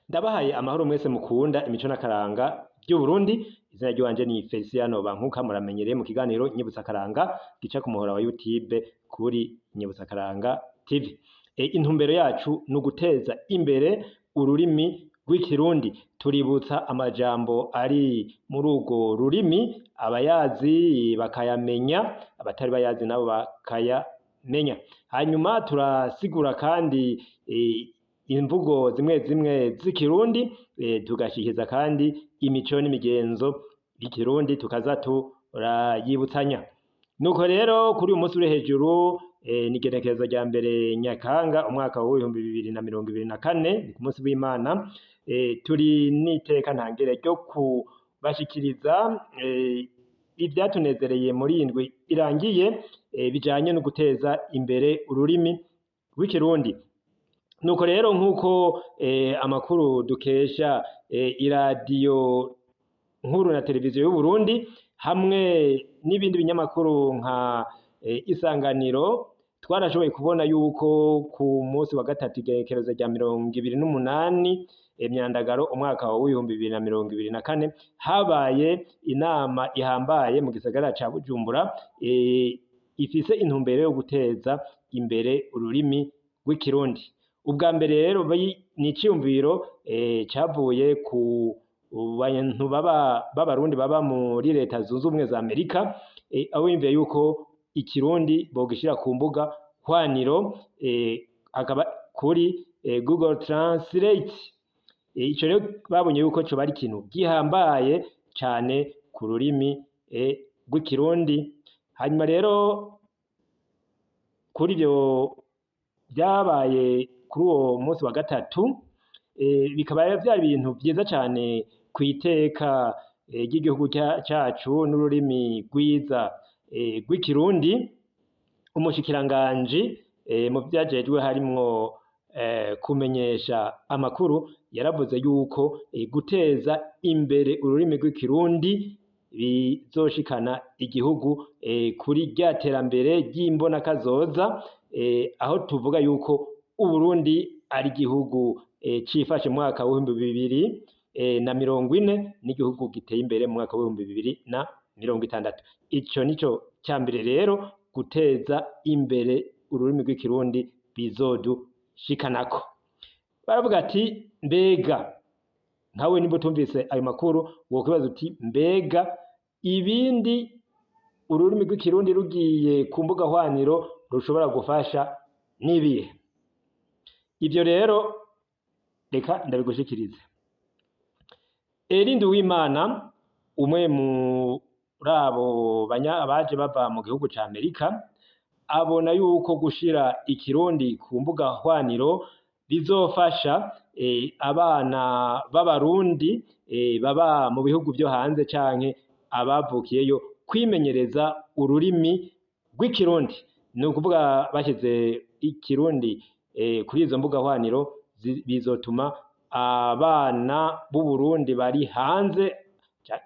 Ndabahaye amahoro mwese mukunda imico n'akaranga vy'Uburundi. Izina ry'iwanje ni Feliciano Bankuka, muramenyereye mu kiganiro Nyibutsa Akaranga gica ku muhora wa YouTube kuri Nyibutsa Akaranga TV. Intumbero yacu ni uguteza imbere ururimi rw'Ikirundi, tuributsa amajambo ari muri urwo rurimi, abayazi bakayamenya, abatari bayazi nabo bakayamenya. Hanyuma turasigura kandi imvugo zimwe zimwe z'Ikirundi, tugashikiza kandi imico n'imigenzo y'Ikirundi, tukaza turayibutsanya. Nuko rero kuri uyu munsi uri hejuru, ni igenekerezo rya 1 Nyakanga umwaka w'2024, ni ku munsi w'Imana, turi n'iteka ntangere ryo kubashikiriza ivyatunezereye muri iyi ndwi irangiye, bijanye no guteza imbere ururimi rw'Ikirundi. Nuko rero nk'uko amakuru dukesha iradiyo nkuru na televiziyo y'Uburundi hamwe n'ibindi binyamakuru nka Isanganiro, twarashoboye kubona yuko ku munsi wa gatatu igenekerezo rya 28 Myandagaro umwaka w'2024 habaye inama ihambaye mu gisagara ca Bujumbura, ifise intumbero yo guteza imbere ururimi rw'Ikirundi. Ubwa mbere rero ni iciyumviro cavuye ku bantu b'Abarundi baba muri Leta Zunze Ubumwe za Amerika, aho biyumviye yuko Ikirundi bogishira ku mbuga hwaniro, akaba kuri Google Translate. Ico rero babonye yuko coba ari ikintu gihambaye cane ku rurimi rw'Ikirundi. Hanyuma rero kuri ivyo vyabaye kuri uwo munsi wa gatatu, bikaba vyari ibintu vyiza cane kw'iteka ry'igihugu cacu n'ururimi rwiza rw'Ikirundi. Umushikiranganji mu vyajejwe harimwo kumenyesha amakuru yaravuze yuko guteza imbere ururimi rw'Ikirundi bizoshikana igihugu kuri rya terambere ry'imbonakazoza, aho tuvuga yuko Uburundi ari igihugu cifashe mu mwaka w'2040 n'igihugu giteye imbere mu mwaka w'2060. Ico nico ca mbere rero guteza imbere ururimi rw'Ikirundi bizodushikanako. Baravuga ati mbega nkawe nimba utumvise ayo makuru wokwibaza uti mbega ibindi ururimi rw'Ikirundi rugiye ku mbuga hwaniro rushobora gufasha n'ibihe? Ivyo rero reka ndabigushikirize. Erindi Uwimana, umwe muri abo baje bava mu gihugu ca Amerika, abona yuko gushira Ikirundi ku mbuga hwaniro bizofasha abana b'Abarundi baba mu bihugu vyo hanze canke abavukiyeyo kwimenyereza ururimi rw'Ikirundi. Ni ukuvuga bashize Ikirundi kuri izo mbuga hwaniro, bizotuma abana b'Uburundi bari hanze,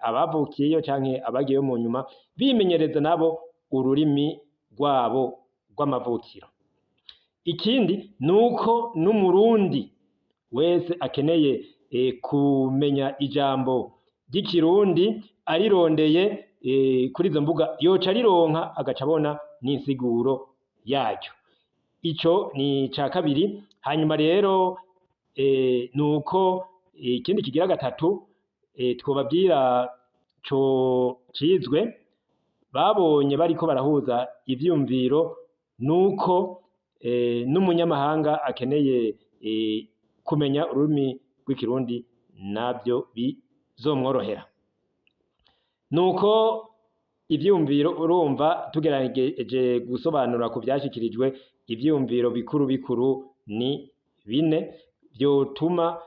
abavukiyeyo canke abagiyeyo mu nyuma, bimenyereza nabo ururimi rwabo rw'amavukiro. Ikindi nuko n'Umurundi wese akeneye kumenya ijambo ry'Ikirundi arirondeye kuri izo mbuga yoca arironka, agaca abona n'insiguro yaryo. Ico ni ica kabiri. Hanyuma rero nuko ikindi kigira gatatu, twobabwira co cizwe babonye bariko barahuza ivyumviro, nuko n'umunyamahanga akeneye kumenya ururimi rw'Ikirundi navyo bizomworohera. Nuko ivyumviro urumva tugerageje gusobanura ku vyashikirijwe, ivyumviro bikuru bikuru ni bine vyotuma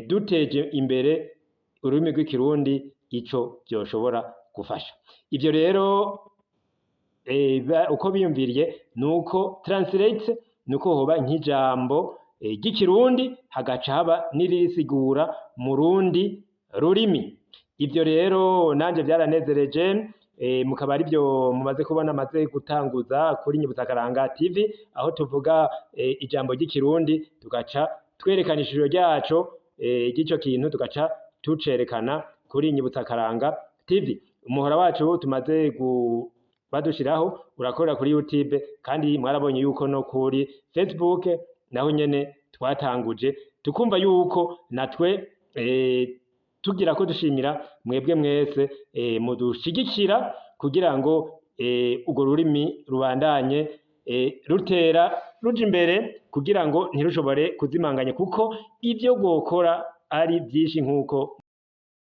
duteje imbere ururimi rw'Ikirundi, ico vyoshobora gufasha. Ivyo rero uko biyumviriye nuko translate, nuko hoba nk'ijambo ry'Ikirundi hagaca haba n'iririsigura mu rundi rurimi. Ivyo rero nanje vyaranezereje, mukaba arivyo mumaze kubona maze gutanguza kuri Nyibutsa Akaranga TV, aho tuvuga ijambo ry'Ikirundi tugaca twerekana ishusho ryaco. ry'ico kintu, tugaca tucerekana kuri Nyibutsakaranga TV. Umuhora wacu tumaze badushiraho urakorera kuri YouTube, kandi mwarabonye yuko no kuri Facebook naho nyene twatanguje, tukumva yuko natwe tugira ko dushimira mwebwe mwese mudushigikira kugira ngo urwo rurimi rubandanye rutera ruja imbere, kugira ngo ntirushobore kuzimanganya, kuko ivyo rwokora ari vyinshi nk'uko